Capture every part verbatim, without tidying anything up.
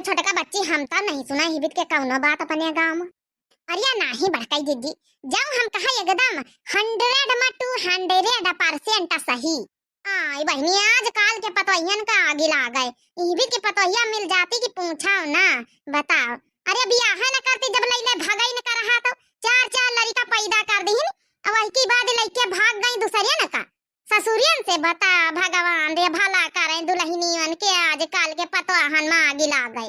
छोटका बच्ची, हम तो नहीं सुना हिबित के कौनो बात अपने गाँव में। अरे नाही बड़काई दीदी, जब हम कहा एकदम hundred में two hundred percent सही। आई बहिनी, आजकल के पतोहियन का आगी लागे। इहबी के पतोहिया मिल जाती कि पूछो ना, बताओ। अरे बियाह न करती, जब लैले भगई न करहा तो चार चार लड़िका पैदा कर दीहिन, अब वही के बाद लइके भाग गई दूसरियन का ससुरियन से। बता भगवान रे, भला करे दुलहिनियन के, आजकल के पतोहन में आगी लागे।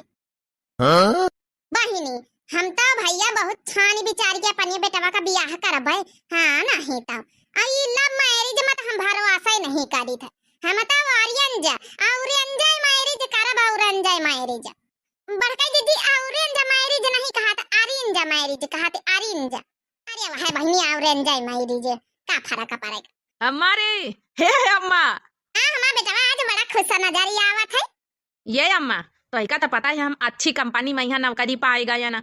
हाँ? बहिनी, हम तो भैया बहुत छानी बिचारी के अपने बेटवा का बियाह करबै। हाँ, नहीं तो। आ ई love marriage में तो हम भरोसा ही नहीं करी थे। हम तो arrange, arrange marriage करब, arrange marriage। बड़का दीदी, arrange marriage नहीं कहा था, arrange marriage कहा थे, arrange। अरे वाह बहिनी, arrange marriage, का फर्क पड़ेगा? अम्मा रे, हे, हे अम्मा। हाँ, हमार बेटवा आज बड़ा खुश नजर आवत है। ये अम्मा, तोहिका तो पता है हम अच्छी कंपनी में यहाँ नौकरी पाए गए ना।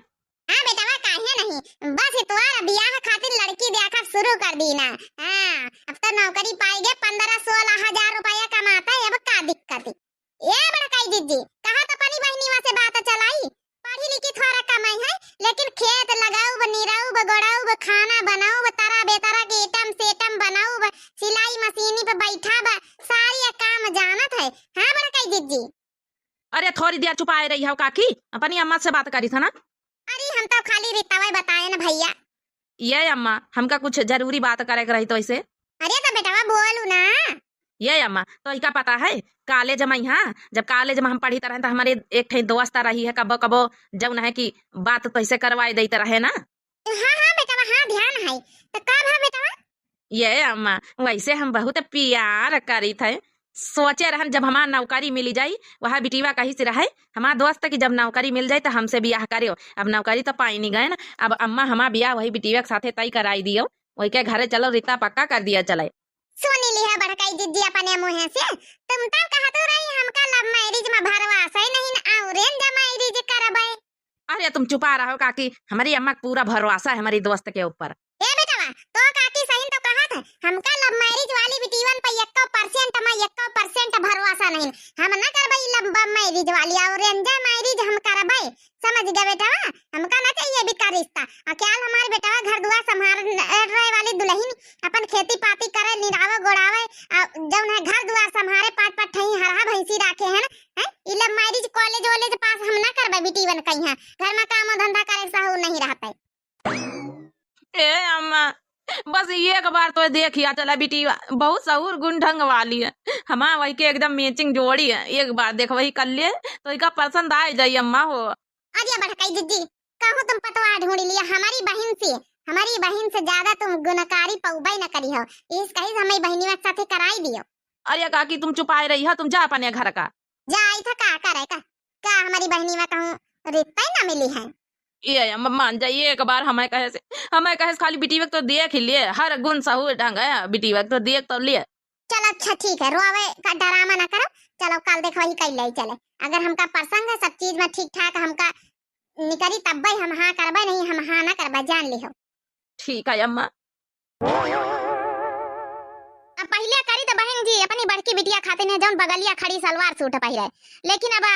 हाँ बेटवा, काहे नहीं, बस इतवार बियाह खातिर लड़की देखब शुरू कर दी ना। हाँ, अब तो नौकरी पाई गए, पन्द्रह सोलह हजार रुपया कमाता है, अब का दिक्कत है? ए बड़काई जिज्जी, कहा तो अपनी बहनीवा से बात चलाई, पढ़ी लिखी थोड़ा कमाई है, लेकिन खेत लगाउब, निराउब, गोड़ाउब, खाना बनाउब, तरह बेतरह के item सेटम बनाउब, सिलाई मशीनी पे बैठाब, सारी ये काम जानत है। हाँ बड़काई जिज्जी। अरे थोड़ी देर चुपाए रही हो काकी, अपनी अम्मा से बात करी था ना। अरे हम तो खाली रितवा बताए ना भैया। ये अम्मा, हमका कुछ जरूरी बात करे के रही तो ऐसे। अरे तो बेटवा बोलू ना। ये अम्मा, तोहिका पता है, college में, हाँ, जब college में हम पढ़ी तरह तो हमारे एक ठे दोस्त रही है, कबो कबो जौन है कि बात तो ऐसे करवाए देते रहे ना। हाँ, हाँ बेटवा, हाँ, ध्यान है। तो का भा बेटवा? ये अम्मा, वैसे हम बहुत प्यार करी थे। सोचे रहन जब हमार नौकरी मिली जाई, वह बिटिवा कही से रहे, हमार दोस्त की जब नौकरी मिल जाई तो हमसे बियाह करियो। अब नौकरी तो पाई नहीं गए ना, अब अम्मा हमार बियाह वही बिटिवा के साथे तय कराई दियो, वही के घरे चलो, रिश्ता पक्का कर दिया चले। सुनी लिहा बड़काई जिज्जी अपने मुँहे से, तुम तो कहत रही हमका love marriage में भरोसा ही नहीं, arrange marriage करबे। अरे तुम चुपा रहो काकी, हमारी अम्मा का पूरा भरोसा है हमारी दोस्त के ऊपर। ए बेटवा, तो काकी सही तो कहत है, हमका love marriage वाली बिटिवन पे एको percent में एको percent भरोसा नहीं। हम ना करबे ई love marriage वाली, arrange marriage हम करबे। समझ गए बेटवा, हमका ना चाहिए बिका रिश्ता। आ क्या हमारे बेटवा घर दुआर संभाल रहे वाली दुलहिन अपन खेती पाती करे, निरावे गोड़ावे, आ जौन है घर दुआर संभारे, पाँच पाँच ठही हरहा भैंसी राखे हैं, हैं? ई love marriage college वॉलेज पास हम ना करबे बिटिवन कहीं, घर में काम धंधा करे सहूर नहीं रहते। ए अम्मा, बस एक बार तो देखिया चला बिटिवा, बहुत सहूर गुण ढंग वाली है, हमार वही के एकदम matching जोड़ी है, एक बार देख वही कर ले तो इका पसंद आ जाई अम्मा हो। अरे बड़काई जिज्जी, कहूँ तुम पतवा ढूंढ लिया हमारी बहिन से, हमारी बहिन से ज्यादा तुम गुणकारी पौबे न करी हो, इस कही हमारी बहिनिया के साथे कराई दियो। अरे काकी तुम चुपाए रही हो, तुम जा अपने घर का। जा आई था का करे का, का हमारी बहिनिया कहूँ रिश्ता ही ना मिली है। ये अम्मा मान जाइए एक बार, हमें कहे से, हमें कहे से खाली बिटिवा के तो देख ही लिए, हर गुण सहूर ढंग है बिटिवा के तो देख तो लिए। चलो अच्छा ठीक है, रोवे का ड्रामा ना करो, चलो कल देखो वही कल ले चले, अगर हमका पसंद है सब चीज में ठीक ठाक हमका निकरी तब्बे हम हाँ करबे, नहीं हम हाँ ना करबे, जान लिहो। ठीक है अम्मा। अब पहिले करी तो बहन जी अपनी बड़की बिटिया खातिर ने जौन बगलिया खड़ी सलवार सूट पहिरे, लेकिन अब आ,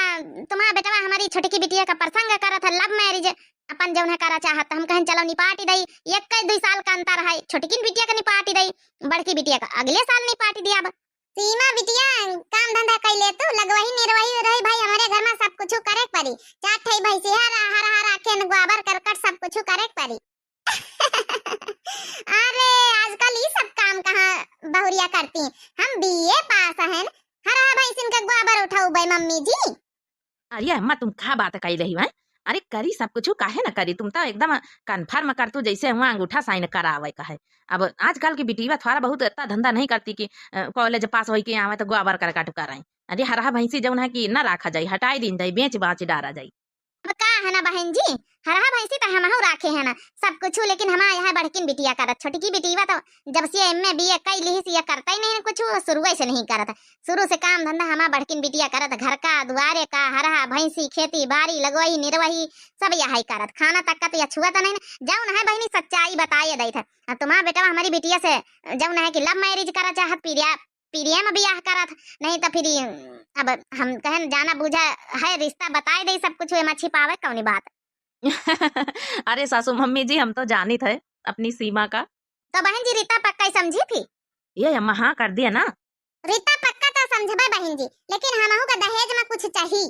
तुम्हारा बेटवा हमारी छोटकी बिटिया का प्रसंग करत है love marriage, अपन जौन है करा चाहत, हम कहें चलो निपाटी दई, एक दुई साल का अंतर है, छोटकी बिटिया का निपाटी दई, बड़की बिटिया का अगले साल निपाटी दिया। अब सीमा बिटिया, काम धंधा कई ले तू, लगवही निरवही रही भाई, हमारे घर में सब कुछ करे के पड़ी, चार ठई भैंसी हर हर हर आखे न गोबर करकट सब कुछ करे के पड़ी। अरे आजकल ई सब काम कहाँ बहुरिया करती, हम बीए पास हन, हर हर भैंसिन के गोबर उठाऊ बे मम्मी जी। अरे अम्मा, तुम का बात कही रही हो, हैं? अरे करी सब कुछ, काहे ना करी? तुम तो एकदम confirm कर तू, जैसे हुआ अंगूठा sign करावे का है। अब आजकल की बिटिया थोड़ा बहुत इतना धंधा नहीं करती कि, अ, college पास होई के आवे तो गोबर करकट कराई। अरे हरहा भैंसी जौन है कि ना रखा जाई, हटाई दीन जाई, बेच बाच डारा जाई। अब का है ना बहन जी, हरहा भैंसी तो हमहू राखे है ना सब कुछ, लेकिन हमारा यहाँ बड़किन बिटिया करत, छोटकी बिटिया तो जब से M A B A कई लिहिस, ये करता ही नहीं कुछ, शुरुए से नहीं करत। शुरू से काम धंधा हमार बड़किन बिटिया करत, घर का, दुआरे का, हरहा, भैंसी, खेती, बारी, लगवही, निरवही, सब यही करत। खाना तक का तो यह छुअत नहीं। जौन है बहिनी सच्चाई बताए देत है। अब तुम्हार बेटवा हमारी बिटिया से जौन है कि love marriage करा चाहत पिरिया, प्रेम बियाह करत, नहीं तो फिर अब हम कहन जाना बूझा है, रिश्ता बताए दे सब कुछ, एमा छिपावे कौनी बात। अरे सासू मम्मी जी, हम तो जानित है अपनी सीमा का। तो बहन जी, रिश्ता पक्का ही समझी थी? ये अम्मा, हाँ कर दिया ना। रिश्ता पक्का तो समझबे बहन जी, लेकिन हमहू का दहेज में कुछ चाही।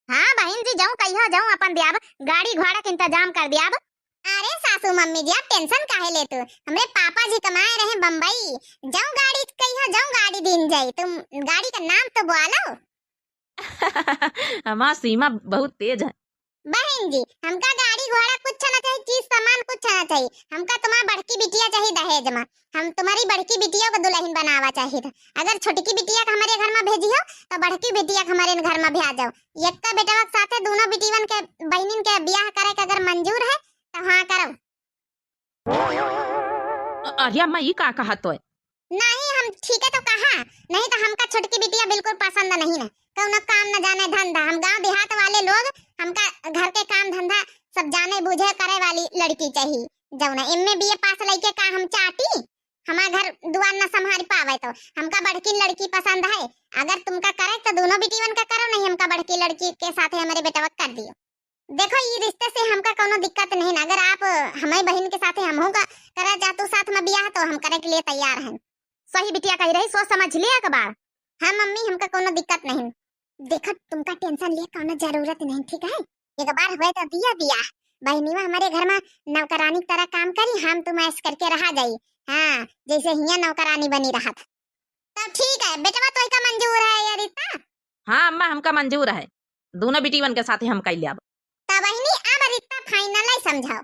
हाँ बहन जी, जऊँ कहियो जऊँ अपन दियाब, गाड़ी घोड़ा के इंतजाम कर दियाब। अरे सासू मम्मी जी, आप tension काहे लेतू? हमरे पापा जी कमाए रहे बम्बई, जऊँ गाड़ी कहियो जऊँ गाड़ी दीन जाई। तुम गाड़ी का नाम तो बोलो। हमार सीमा बहुत तेज है। बहन जी, हमका गाड़ी घोड़ा कुछ ना चाही, चीज सामान कुछ ना चाही। हमका तुम्हार बड़की बिटिया चाही दहेज में। हम तुम्हारी बड़की बिटिया को दुल्हन बनावा चाहित। अगर छोटकी बिटिया के हमरे घर में भेजियो, तो बड़की बिटिया के हमरे घर में भेजो। यक्का बेटवा के साथे दोनों बिटिवन के, बहनिन के बियाह करे के अगर मंजूर है, तो हाँ करो। अ-, अरे अम्मा, ई का कहत होय? नहीं, हम ठीक है तो कहा, नहीं तो हमका छोटकी बिटिया बिल्कुल पसंद नहीं न, कौनो काम न जाने धंधा। हम गांव देहात वाले लोग, हमका घर के काम धंधा सब जाने बूझे करे वाली लड़की चाहिए, जौन एमए बीए पास लइके का हम चाटी, हमार घर दुआर न संभाल पावे, तो हमका बड़की लड़की पसंद है। अगर तुमका करे तो दोनों बिटिवन का करो, नहीं हमका बड़की लड़की के साथे हमरे बेटवा कर दियो। देखो, ई रिश्ते से हमका कौनो दिक्कत नहीं, अगर आप हमारी बहन के साथे हमहू का करे चाहतू साथ में बियाह, तो हम करे के लिए तैयार हैं। सही बिटिया कही रही, सोच समझ लिया एक बार। हाँ मम्मी, हमका कौनो दिक्कत नहीं। देखो, तुमका tension लिए कौनो जरूरत नहीं, ठीक है? एक बार हुए तो दिया बियाह, बहनिवा हमारे घर में नौकरानी की तरह काम करी, हम तुम ऐश करके रहा जाई। हाँ, जैसे हियाँ नौकरानी बनी रहत। तब ठीक है, बेटवा तोहका मंजूर है ये रिश्ता? हाँ अम्मा, हमका मंजूर है, दोनों बिटिवन के साथे हम कइ लेब। तब बहिनी, अब रिश्ता final ही समझाओ।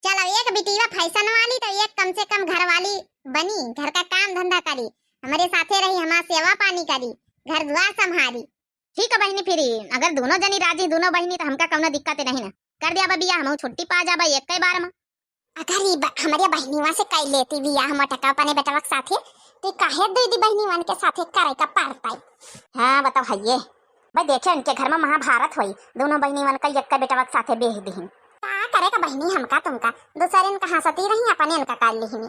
चलो, एक बिटिया fashion वाली तो एक कम से कम घर वाली बनी, घर का काम धंधा करी, हमरे साथे रही, हमार सेवा पानी करी, घर दुआर संभारी। ठीक है बहिनी, फिर अगर दोनों जनी राजी, दोनों बहिनी, तो हमका कौनो दिक्कत नहीं ना, कर दिया बियाह, हम छुट्टी पा जाबा एक के बार में। अगर ई ब-, हमरे बहिनीवा से कइ लेती बियाह मोटका अपने बेटवा के साथे, तो काहे दीदी बहिनीवन के साथे करे का पड़ता है? हाँ, बताओ है ये। भाई देखे, इनके घर में महाभारत होई, दोनों बहिनीवन का यक्का बेटवा के साथे बेह दिहिन। का करे का बहिनी, हमका तुमका, दूसरे इनका हंसती रही, अपने इनका कर लिहिनी।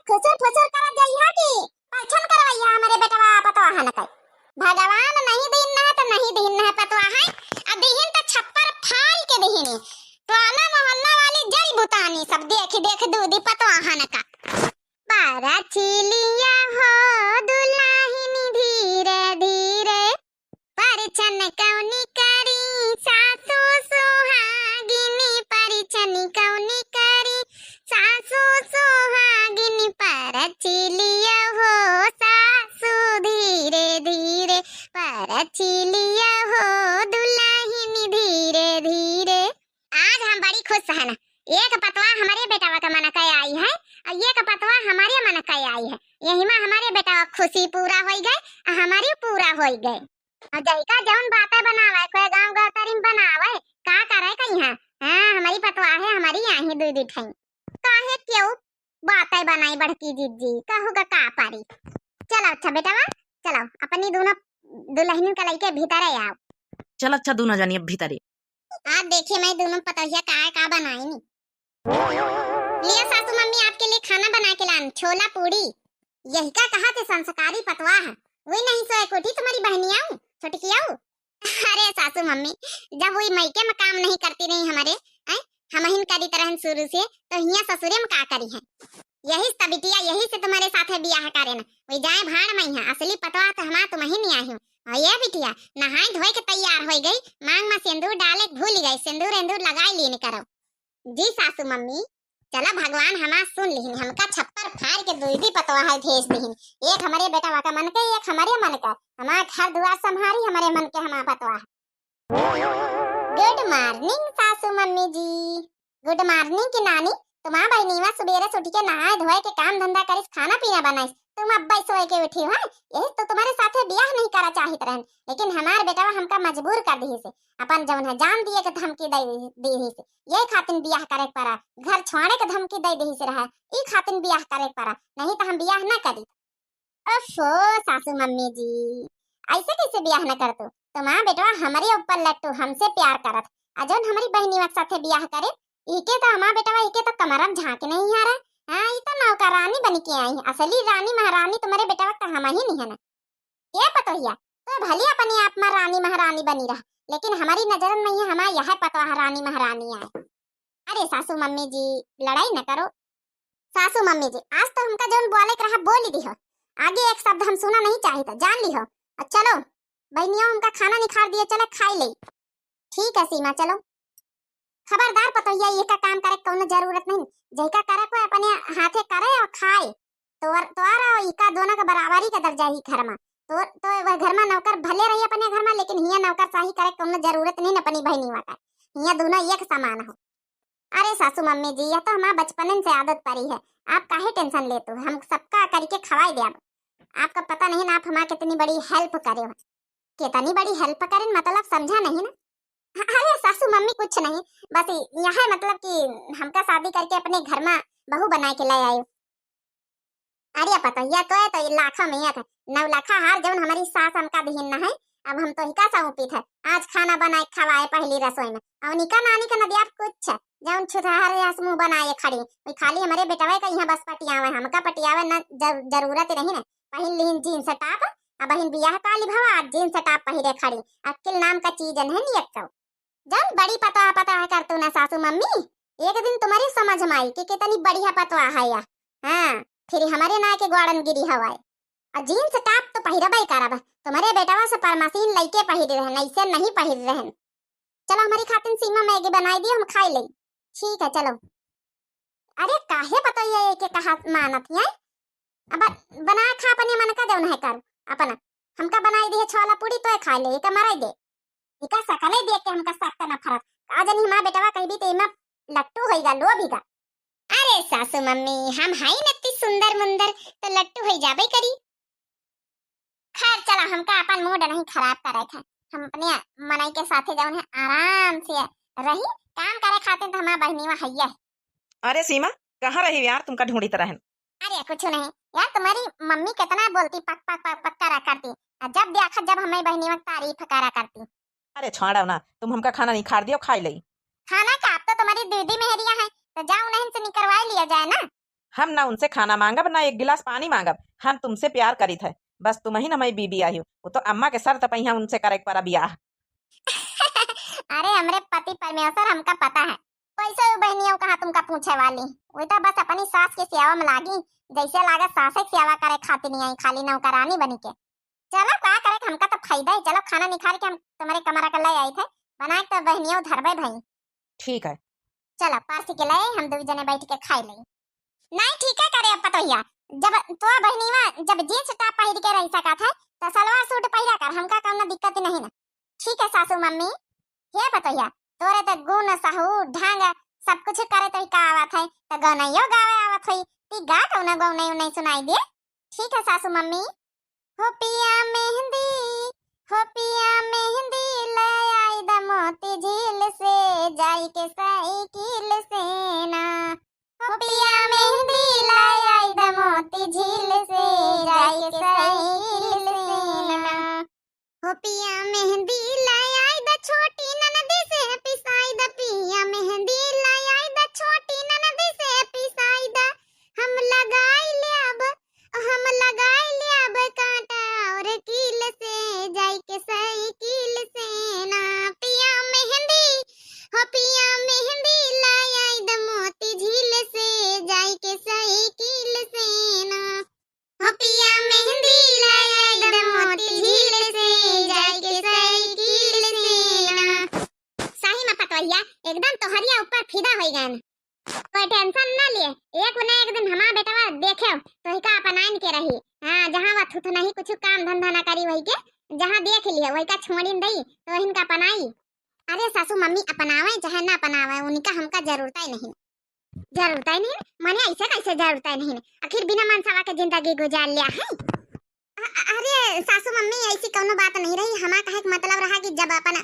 खुसुर फुसुर करत जइहा कि परीक्षण करवैया हमरे बेटवा पतवाहन के। भगवान नहीं दीन है तो नहीं दीन है पतवाहन, आ दीहिन तो छप्पर फाड़ के दीहिन। टोला मोहल्ला वाली जड़ी बुतानी सब देखी देख दूधी पतवाहन का। परछिलिया हो दुलाहिन धीरे धीरे, परछन कौनी करी सासु सुहागिनी, परछन कौनी करी सासु सुहागिनी, परछिलिया हो सासु धीरे धीरे, परछिलिया हो दुलाहिन धीरे धीरे। आज हम बड़ी खुश हन, एक पतवा हमरे बेटवा का मन के आई है और एक पतवा हमरे मन के आई है। यही में हमरे बेटवा खुशी पूरा होई गए और हमारी पूरा होई गए। और जहिका जौन बातें बनावे, कोई गाँव गतरी में बनावे, का करे कहीं है? हाँ, हमारी पतवा है, हमारी यहाँ दीदी ठई। काहे क्यों बातें बनाई बड़की जिज्जी, कहू का का पारी। चलो अच्छा बेटवा, चलो अपनी दोनों दुल्हनिन का लइके भीतरे आओ। चल अच्छा दोनों जनी अब भीतरे। आज देखिए मैं दोनों पतोहिया का का बनाई नी। लिया सासू मम्मी आपके लिए खाना बना के लान, छोला पूड़ी। यही का कहा थे संस्कारी पतवा है, वही नहीं सोए कोठी तुम्हारी बहनियाऊ, छोटकियाऊ। अरे सासू मम्मी, जब वही मइके में काम नहीं करती रही हमारे, हैं, हमहिन करी तरहन शुरू से, तो हियाँ ससुरे में का करी है? यही से बिटिया, यही से तुम्हारे साथे बियाह करे न, वही जाए भाड़ में है, असली पतवा तो हमार तुम्ही नहीं आई हूँ। और ये बिटिया नहाए धोए के तैयार हो गई, मांग में सिंदूर डाले भूल गई, सिंदूर एंदूर लगाई लीन करो। जी सासू मम्मी, चला भगवान हमार सुन लिहिन, हमका छप्पर फाड़ के दुई दी पतवा है भेज दिहिन, एक हमारे बेटवा का मन के, एक हमारे मन का, हमार घर दुआर संभारी हमारे मन के हमार पतवा। गुड मॉर्निंग सासू मम्मी जी। गुड मॉर्निंग की नानी, तुम्हार बहनीवा सुबेरे से उठ के नहाए धोए के काम धंधा करिस, खाना पीना बनाइस, तुम अब्बे सोए के उठी हो, यही तो तुम्हारे साथे बियाह नहीं करा चाहित रहन, लेकिन हमार बेटवा हमका मजबूर कर दिहिस, अपन जौन है जान दिए के धमकी दे दिहिस, ये खातिन बियाह करे के पड़ा, घर छोड़े के धमकी दे दिहिस रहा, ई खातिन बियाह करे के पड़ा, नहीं तो हम बियाह ना करी। ओफो सासू मम्मी जी, ऐसे कैसे बियाह न करतू? तुम्हार बेटवा हमरे ऊपर लट्टू, हमसे प्यार करत, आ जौन हमरी बहनीवा के साथे बियाह करे, इके तो हमार बेटवा इके तो कमरा में झांके नहीं आ रहा। हाँ, ई तो नौकरानी बन के आई, असली रानी महारानी तुम्हारे बेटवा तो हम ही नहीं है ना। ए पतोहिया, तोय भले अपने आप मा रानी महारानी बनी रह, लेकिन हमरी नजरन मा ये हमार यह पतोह रानी महारानी आय। अरे सासू मम्मी जी, लड़ाई न करो। सासू मम्मी जी, आज तो हमका जौन बोले के रहा बोली दिहो, आगे एक शब्द हम सुना नहीं चाहित, जान लिहो। और चलो बहनियों, हमका खाना निखार दिए, चले खाई ले। ठीक है सीमा, चलो। खबरदार पतोहिया, ये का काम करे कौनो जरूरत नहीं, जैका करे को अपने हाथे करे और खाए। तोर तोर और इका दोनों का बराबरी का दर्जा ही घर मा। तो तो वह घर मा नौकर भले रही अपने घर मा, लेकिन हिया नौकरशाही करे कौनो जरूरत नहीं अपनी बहनी का। हिया दोनों एक समान हो। अरे सासू मम्मी जी, यह तो हमार बचपनन से आदत परी है, आप काहे tension लेत हो? हम सबका करके खवाई देब। आपका पता नहीं ना, आप हमार कितनी बड़ी help करे हो। कितनी बड़ी help करें, मतलब समझा नहीं ना। अरे सासू मम्मी कुछ नहीं, बस यह है मतलब कि हमका शादी करके अपने घर मा बहू बनाए के ले आयो। अरे पतोहिया, तोय तो लाखों में एक नौलखा हार जौन हमरी सास हमका दिहिन न है, अब हम तोहिका सौंपित है। आज खाना बनाए खवाए पहली रसोई मा, और निका नानी का नदिया कुछ है, जौन छुतहर यस मुँह बनाए खड़ी, वही खाली हमरे बेटवे का यहाँ बस पटियावे, हमका पटियावे न जर-, जरूरत नहीं न। पहिन लिहिन jeans top, अब बहिन बियाह काली भवा, आज jeans top पहिरे खड़ी, अक्किल नाम का चीज नहीं एक तो। जौन बड़ी पतोह पतोह करतू ना सासू मम्मी, एक दिन तुम्हरी समझ मा आई कि कितनी बढ़िया पतोह है या। हाँ, फिर हमरे नाय के ग्वाड़न गिरी हवाए। और jeans top तो पहिरबे करब, तुम्हरे बेटवा से परमसीन लइके पहिर रहन, ऐसे नहीं पहिर रहन। चलो हमरी खातिन सीमा मैगी बनाई दियो, हम खाई लई। ठीक है चलो। अरे काहे पतोहिया के कहा मानत है? अब बना खा अपने मन का जौन है कर अपना। हमका बनाई दिहे छोला पूड़ी तोय खा ले, इका मराई दे। इका सकले देख के हमका सख्त नफरत। का जानी हमार बेटवा कहीं भी तेमा लट्टू होइगा, लोभिगा। अरे सासू मम्मी, हम हई नत्ती सुंदर मुंदर, तो लट्टू होई जाबे करी। खैर चला, हमका अपन mood नहीं खराब करे थे, हम अपने मनई के साथे जौन है आराम से रही, काम करे खातिर तो हमार बहनीवा हइया है। अरे सीमा, कहाँ रही यार, तुमका ढूंढित रहन। अरे कुछ नहीं यार, तुम्हरी मम्मी कितना बोलती पक पक पक पक करा करती, और जब देखा जब हमारी बहनीवा तारीफ करा करती। अरे छोड़ो ना, तुम हमका खाना निखार दियो, खाई लई। खाना का, अब तो तुम्हरी दीदी मेहरिया है, तो जाओ उन्हीं से निकरवाई लिया जाए ना। हम ना उनसे खाना मांगब, ना एक गिलास पानी मांगब, हम तुमसे प्यार करित है, बस तुम ही ना हमारी बीबी आही हो, वो तो अम्मा के शर्त पे यहाँ उनसे करे के पड़ा बियाह। अरे हमरे पति परमेश्वर, हमका पता है, कैसे वो बहनियों कहाँ तुमका पूछे वाली, वो तो बस अपनी सास के सेवा में लागी, जैसे लागत सासे के सेवा करे खातिर नहीं आई, खाली नौकरानी बनी के। चलो का करे, हमका तो फायदा है, चलो खाना निकाल के हम तुम्हरे कमरा का ले आई थे, बना के तो बहनियों धरबे भाई। ठीक है। चलो परसी के ले हम दो जने बैठ के खाई ले। नहीं ठीक है करे अब पतोहिया, जब तो बहनीवा जब jeans top पहिर के रह सकत है, तो सलवार suit पहिरा कर, हमका कौनो दिक्कत नहीं ना। ठीक है सासू मम्मी। हे पतोहिया, तोरे तो गुण सहूर ढंग सब कुछ करे तो का आवत है, तो गनैयो गावे आवत होई, ती गा कौनो गौनई उनई सुनाई दे। ठीक है सासू मम्मी। हो पिया मेहंदी, हो पिया मेहंदी, ले आई द मोती झील से, जाई के साइकिल से ना। हो पिया मेहंदी, ले आई द मोती झील से, जाई के साइकिल से ना। हो पिया मेहंदी, ले आई द छोटी ननदी से, पिसाई द पिया मेहंदी, ले आई द छोटी ननदी से, पिसाई द। हम लगाई लेब, हम लगाई लेब कांटा और कील से, जाई के साइकिल से ना। पिया मेहंदी, हो पिया मेहंदी, ले आई द मोती झील से, जाई के साइकिल से ना। हो पिया मेहंदी, ले आई द मोती झील से, जाई के साइकिल से ना। सही में पतोहिया, एकदम तोहरिया ऊपर फिदा होई गए। कोई tension ना लिए, एक न एक दिन हमार बेटवा देखे तो ही का अपनाइन के रही। हाँ, जहाँ वह थुथनही कुछ काम धंधा ना करी वही के, जहाँ देख लिए वही का छोड़िन दई तो इनका अपनाई। अरे सासू मम्मी अपनावे चाहे ना अपनावे, उनका हमका जरूरत ही नहीं। जरूरत ही नहीं? माने ऐसे कैसे जरूरत ही नहीं? आखिर बिना मनसवा के जिंदगी गुजार लिया है। अ-, अ-, अरे सासू मम्मी, ऐसी कौनो बात नहीं रही। हमार कहे के मतलब रहा कि जब अपन,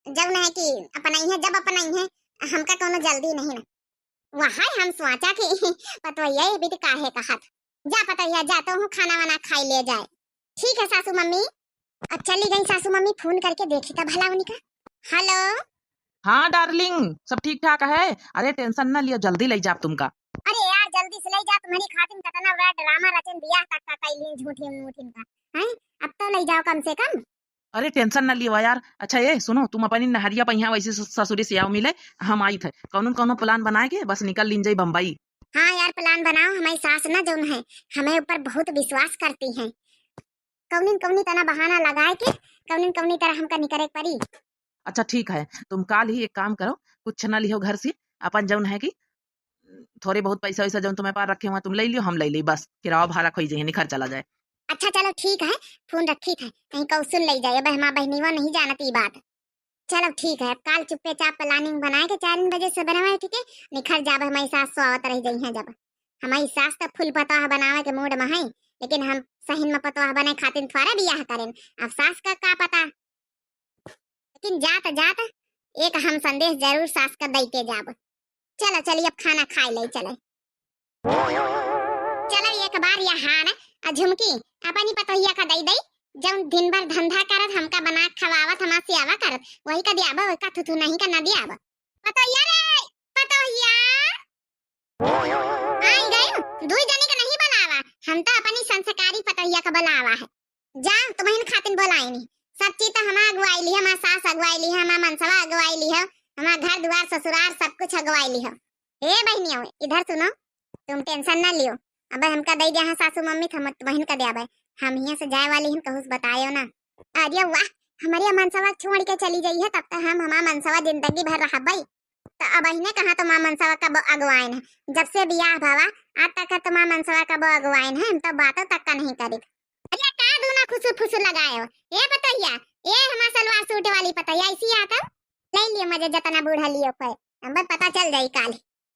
जब नहीं कि अपनाई है, जब अपनाई है, हमका कौनो जल्दी नहीं ना। वहाई हम सोचा कि पतोहिया ये बीत काहे कहत। जा पतोहिया, जा तो हूँ खाना वाना खाई ले जाए। ठीक है सासू मम्मी। अब चली गई सासू मम्मी, फोन करके देखी था भला उनका। हेलो। हाँ डार्लिंग, सब ठीक ठाक है। अरे टेंशन ना लियो, जल्दी ले जाब तुमका। अरे यार, जल्दी से ले जा, तुम्हारी खातिर कितना बड़ा ड्रामा रचन बियाह तक का कैलिन झूठी मूठी का, हैं? अब तो लइ जाओ कम से कम। अरे tension न लियो यार। अच्छा ये सुनो, तुम अपनी नहरिया पहिया वैसे ससुरी से आओ मिले, हम आइत है। कौनो न कौनो plan बनाए के बस निकल लीन जाई बम्बई। हाँ यार, plan बनाओ। हमारी सास ना जौन है, हमें ऊपर बहुत विश्वास करती हैं। कौनी न कौनी तना बहाना लगाए के कौनी न कौनी तरह हमका निकरे के पड़ी। अच्छा ठीक है, तुम काल ही एक काम करो, कुछ न लिहो घर से, अपन जौन है कि थोरे बहुत पैसा वैसा जौन तुम्हें पास रखे हुआ तुम ले लियो, हम ले ली, बस किराया भाड़ा खोई जाइए, निखर चला जाए। अच्छा चलो ठीक है, फोन रखी थे, कहीं कौ सुन ले जाए, अब हमार बहनीवा नहीं जानत ई बात। चलो ठीक है, अब काल चुप्पे चाप planning बनाए के चार बजे से बनवाए, ठीक है, निखर जाब, हमारी सास सो आवत रह जइहें जब। हमारी सास तो फुल पतोह बनावे के mood में है, लेकिन हम सहिन में पतोह बने खातिर थोड़ा बियाह करें, अब सास का का पता। लेकिन जात जात एक हम संदेश जरूर सास का दई के जाब। चलो चलिए, अब खाना खाए ले चले। चलो एक बार यह हार आ झुमकी अपनी पतोहिया का दई दई, जौन दिन भर धंधा करत, हमका बना खवावत, हमार सेवा करत, वही का दियाब, वही का थुथु नहीं का ना दियाब। पतोहिया रे, पतोहिया। आई गई, दुई जनी का नहीं बुलावा, हम तो अपनी संस्कारी पतोहिया का बुलावा है। जा, तुम्हन खातिन बोलाइनी। सब चीज तो हमा अगुवाई ली, हमा सास अगुवाई ली, हमा मनसवा अगुवाई ली हो, हमा घर दुआर ससुरार सब कुछ अगुवाई ली हो। ए बहनियों, इधर सुनो, तुम tension ना लियो। अब हमका दई दिया है सासू मम्मी, तो हम तुम्हन का दियाबे। हम हियां से जाए वाली हन, कहूँ से बतायो ना। अरे वाह, हमारे मनसवा छोड़ के चली गई है, तब तक हम हमा मनसवा जिंदगी भर रहबई। तो अब इन्हें कहाँ तो माँ मनसवा का ब-, अगुवाइन है। जब से बियाह भवा, आज तक तो माँ मनसवा का वो अगुवाइन है, हम तो बातों तक का नहीं करी। अरे का दूना खुसुर फुसुर लगाए हो? ए पतोहिया, ए हमार सलवार सूट वाली पतोहिया, ऐसी आता? ले लियो मजे, जतना बूढ़ा लियो कोई, हम पता चल जाई काल।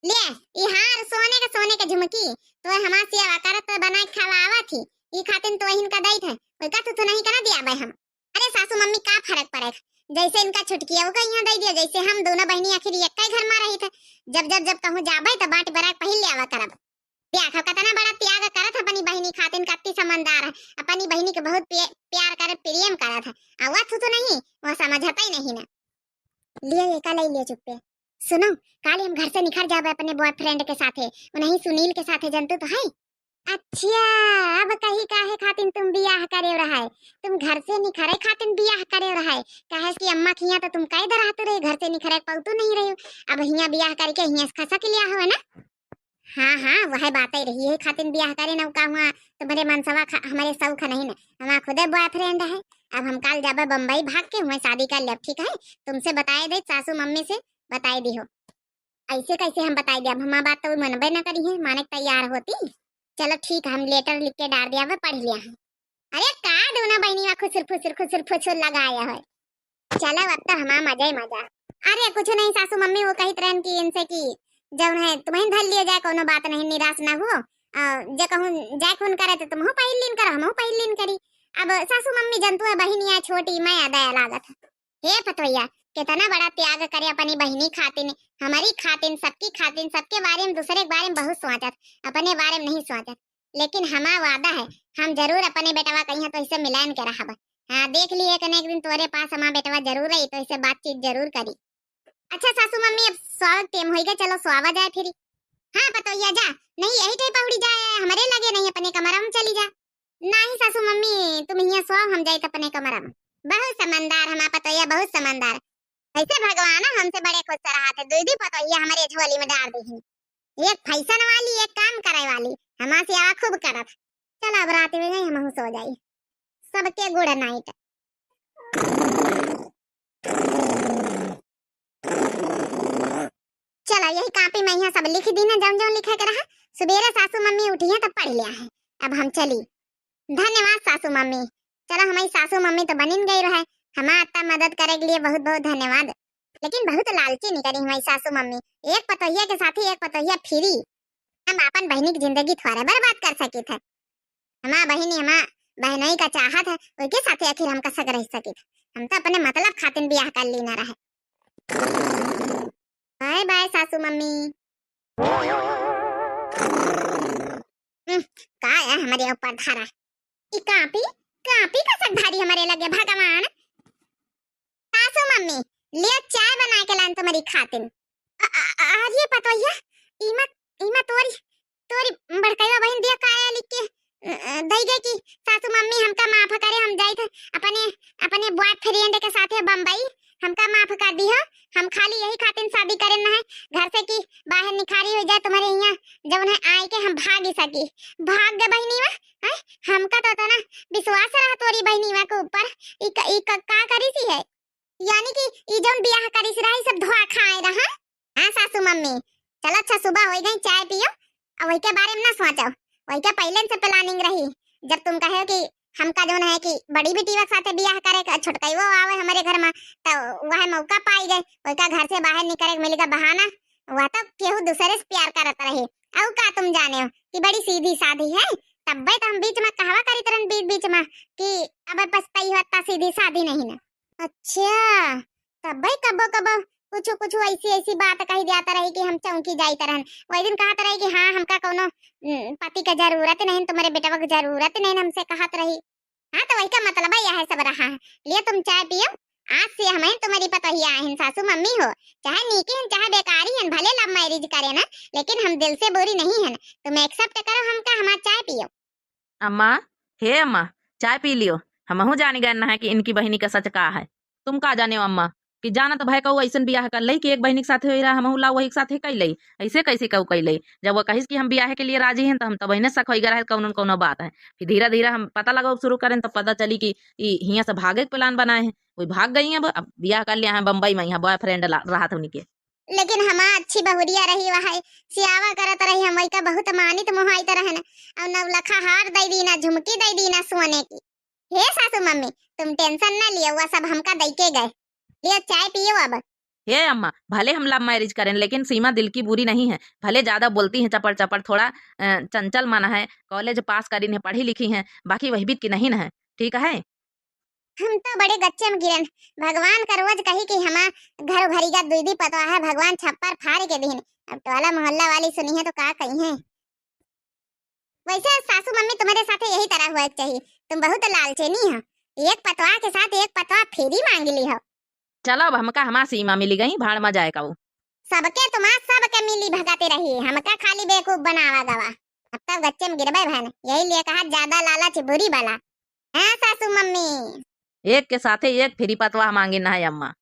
ले, ई हार सोने के, सोने के झुमकी, तो हमार सेवा करत तो बनाए खवावत ही, ई खातिन तो इनका दई थे, कोई का तू तो नहीं करा दिया भाई हम। अरे सासू मम्मी का फर्क पड़े, जैसे इनका छुटकी है, ओका यहाँ दे दिया, जैसे हम दोनों बहनी आखिर एक ही घर में रही थे। जब, जब, जब कहूँ जाबे तो बांट बराक पहिल ले आवा करब। देखो कितना बड़ा त्याग करत है अपनी बहनी खातिन, कत्ती समझदार है, अपनी बहनी के बहुत पे-, प्यार करे, प्रेम करत है। आ वह थू तो नहीं, वह समझता ही नहीं ना। लियो ये का ले लियो चुप्पे। सुनो, काल हम घर से निखर जाबे अपने boyfriend के साथे, उन्हीं सुनील के साथे, जनतू तो है। अच्छा, अब कही काहे खातिन तुम बियाह करे रहे, तुम घर से निखरे खातिन बियाह करे रहे, काहे कि अम्मा के हियां तो तुम कैद रहते रहे, घर से निखरे पौतू नहीं रहे, अब हियां बियाह करके हियां से खसक लिया हो ना। हाँ, हाँ, वह बात ही रही, यही खातिन बियाह करे ना, का हुआ तुम्हारे मनसवा खा-, हमारे शौक नहीं ना, हमारा खुदे boyfriend है। अब हम काल जाबे बम्बई भाग के हुए शादी कर ले, ठीक है, तुमसे बताए दे, सासू मम्मी से बताए दी हो। ऐसे कैसे हम बताई दे? अब हमार बात तो मनबे न करी है, माने के तैयार होती। चलो ठीक है, हम letter लिख के डाल दिया, अब पढ़ लिया है। अरे का दूना बहनी वा खुसुर फुसुर, खुसुर फुसुर लगाया है। चलो अब तो हमार मजा ही मजा। अरे कुछ नहीं सासू मम्मी, वो कहित रहन कि इनसे कि जौन है तुम्हें धर लिया जाए, कोनो बात नहीं, निराश ना हुओ। आ, जे कहूँ जाए खून करे तो तुमहू पहिल लीन करो, हमहू पहिल लीन करी। अब सासू मम्मी जनतू है, बहनिया छोटी, मया दया लागत है। हे पतोहिया, कितना बड़ा त्याग करे अपनी बहिनी खातिन, हमारी खातिन, सबकी खातिन, सबके बारे में, दूसरे के बारे में बहुत सोचत, अपने बारे में नहीं सोचत। लेकिन हमार वादा है, हम जरूर अपने बेटवा कहिया तो इसे मिलान के रहब। हाँ, देख लिए एक न एक दिन तोरे पास हमार बेटवा जरूर आई, तो इसे बातचीत जरूर करी। अच्छा सासू मम्मी, अब स्वागत टेम होइगा, चलो स्वावा जाए फिर। हाँ पतोहिया जा, नहीं यही टाइप पहुड़ी जाए, हमारे लगे नहीं, अपने कमरा में चली जा। नाही सासू मम्मी, तुम हियां सोओ, हम जाइत अपने कमरा में। बहुत समझदार हमार पतोहिया, बहुत समझदार। ऐसे भगवान हमसे बड़े खुश रहा थे, दुई दुई पतोहिया हमारे झोली में डाल दी। एक फैशन वाली, एक काम करे वाली, हमार सेवा खूब करत। चल अब रात हो गई, हमहू सो जाई। सबके good night। चला, यही कापी में यहाँ सब लिख दीन, जौन जौन लिखे के रहा। सुबेरे सासू मम्मी उठी है तब पढ़ लिया है। अब हम चली। धन्यवाद सासू मम्मी। चला, हमारी सासू मम्मी तो बनिन गई रहे, हमार अत्ता मदद करे के लिए बहुत बहुत धन्यवाद। लेकिन बहुत लालची निकली हमारी सासू मम्मी, एक पतोहिया के साथे एक पतोहिया free। हम आपन बहिनी की जिंदगी थोड़े बर्बाद कर सकित है। हमार बहिनी हमार बहनोई का चाहत है, ओके साथे आखिर हम कसक रह सकित। हम तो अपने मतलब खातिन बियाह कर लीना रहे। Bye bye सासू मम्मी। हम्म, का है हमारे ऊपर धारा? ई कापी, कापी कसक धारी हमारे लगे भगवान। सासू मम्मी, लियो चाय बना के लान तुम्हारी खातिन। अ-, अ-, अरे पतोहिया, इमा, इमा तोरी, तोरी बड़कैया बहिन दिया का है लिख के, अ, दई गए कि सासू मम्मी हमका माफ करे, हम जाइत है अपने, अपने boyfriend के साथे बम्बई, हमका माफ कर दिहो। हम खाली यही खातिर शादी करेन है घर से कि बाहर निखारी हो जाए तुम्हारे यहाँ, जौन है आए के हम भाग ही सकी। भाग गए बहिनीवा, हैं? हमका तो इतना विश्वास रहा तोरी बहिनीवा के ऊपर, ई क-, ई क-, का करी सी है? यानी कि ई जौन बियाह करिस रहा, ई सब धोखा आए रहा। हाँ सासू मम्मी, चलो अच्छा सुबह हो गई, चाय पियो, अब वही के बारे में ना सोचो, वही के पहले से planning रही। जब तुम कहे कि हमका जौन है कि बड़ी बिटिया के साथे बियाह करे के, छोटकई वो आवे हमारे घर में, तो वह मौका पाई गए, वही का घर से बाहर निकले के मिल गया बहाना। वह तो केहू दूसरे से प्यार करत रहे, और का तुम जाने हो कि बड़ी सीधी साधी है, तब्बे तो हम बीच में कहवा करित रहन बीच बीच में कि अब पछताई हो, इतना सीधी साधी नहीं ना। अच्छा, तब्बे कबो कबो कुछ कुछ ऐसी ऐसी बात कही जाता रही कि हम चौंकी जाइत रहन। वही दिन कहत रही कि हाँ, हमका कौनो, उम, पति के जरूरत नहीं, तुम्हारे बेटवा के जरूरत नहीं, हमसे कहत रही। हाँ, तो वही का मतलब है, यह सब रहा है। लियो तुम चाय पियो, आज से हम हैं तुम्हारी पतोहिया आहिन, सासू मम्मी हो, चाहे नीकी हैं, चाहे बेकारी हैं, भले love marriage करे ना, लेकिन हम दिल से बुरी नहीं हैं। तुम accept करो हमका, हमार चाय पियो। अम्मा, हे अम्मा, चाय पी लियो। हमहू जानी गए ना है कि इनकी बहिनी का सच का है। तुम का जाने हो अम्मा, कि जाना तो भय कहू ऐसन बियाह कर लई कि एक बहिनी के साथे होई रहा, हमहू ला वही के साथे कई लई। ऐसे कैसे कहू कई लई? जब वो कहिस कि हम बियाह के लिए राजी हैं, तो हम तब इन्हें शक होई गए रहे, कौनो न कौनो बात है। फिर धीरे धीरे हम पता लगाओ शुरू करें, तो पता चली कि ई हियां से भागे के plan बनाए हैं। वही भाग गई हैं, अब, अब बियाह कर लिया है बम्बई में, यहाँ boyfriend ला-, रहा था उनके। लेकिन हमार अच्छी बहुरिया रही, वह सियावा करत रही, हम वही का बहुत मानित मोहाइत रहन। और नवलखा हार दई दीना, झुमकी दई दीना सोने की। हे सासू मम्मी, तुम tension ना लियो, वह सब हमका दई के गए। लियो चाय पियो अब। हे अम्मा, भले हम love marriage करें, लेकिन सीमा दिल की बुरी नहीं है। भले ज्यादा बोलती हैं चपड़ चपड़, थोड़ा, अ, चंचल मन है, college pass करी हैं, पढ़ी लिखी हैं, बाकी वही बीत की नहीं न है, ठीक है? हम तो बड़े गच्चे में गिरन। भगवान का रोज कही कि हमार घर भरी का दुई दी पतवा है, भगवान छप्पर फाड़ के दीन। अब टोला मोहल्ला वाली सुनी है तो का कही है? वैसे सासू मम्मी तुम्हारे साथे यही तरह हुआ के चाहिए, तुम बहुत लालचेनी हो, एक पतवा के साथ एक पतवा free मांग ली हो। चलो अब हमका हमार सीमा मिली गई, भाड़ में जाए का वो। सबके तुम्हार सबके मिली भगते रही, हमका खाली बेवकूफ बनावा गवा। अब तब गच्चे में गिरबे भन, यही लिए कहा ज्यादा लालच बुरी बला। हाँ सासू मम्मी। एक के साथे एक free पतवा मांगे ना है अम्मा।